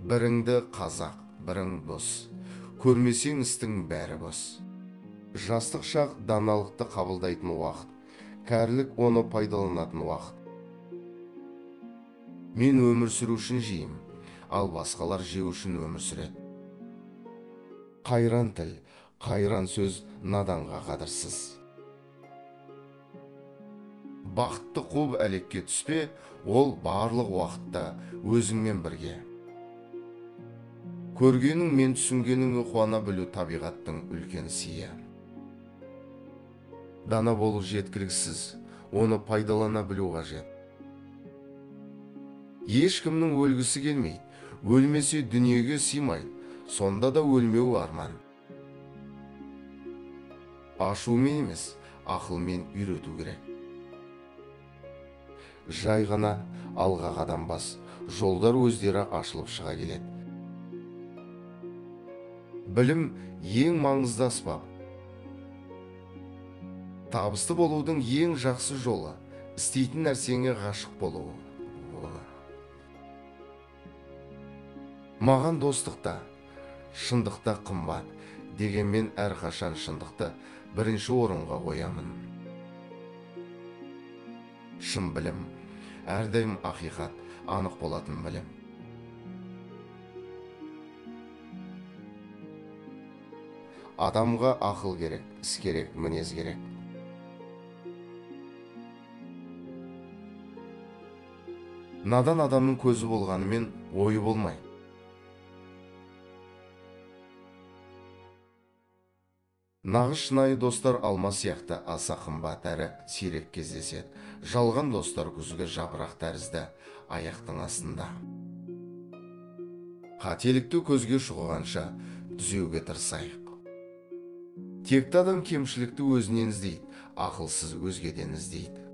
Біріңді қазақ, бірің дос. Көрмесең істің бәрі бос. Жастық шақ даналықты қабылдайтын уақыт, кәрілік оны пайдаланатын уақыт. Мен өмір сүру үшін жеймін, ал басқалар жеу үшін өмір сүреді. Қайран тіл, қайран сөз наданға қадірсіз. Бақытты қуып әлекке түспе, ол барлық уақытта өзіңмен бірге. Көргенің мен түсінгеніңе қуана білу табиғаттың үлкен сыйы. Дана болу жеткіліксіз, оны пайдалана білу қажет. Ешкімнің өлгісі келмейді, өлмесе дүниеге сыймайды, сонда да өлмеу арман. Ашумен емес, ақылмен үйрету керек. Жай ғана алға қадам бас, жолдар өздері ашылып шыға келеді. Білім ең маңызды аспап. Табысты болудың ең жақсы жолы істейтін нәрсеңе ғашық болу. Маған достық та, шындық та қымбат, дегенмен әрқашан шындықты бірінші орынға қоямын. Шын білім, әрдайым ақиқат, анық болатын білім. Адамға ақыл керек, іс керек, мінез керек. Надан адамның көзі болғанымен ойы болмайды. Нағыз шынайы достар алма сияқты аса қымбат әрі сирек кездеседі. Жалған достар күзгі жапырақ тәрізді аяқтың астында. Қателікті көзге шұқығанша түзеуге тырысайық. Текті адам кемшілікті өзінен іздейді, ақылсыз өзгеден іздейді.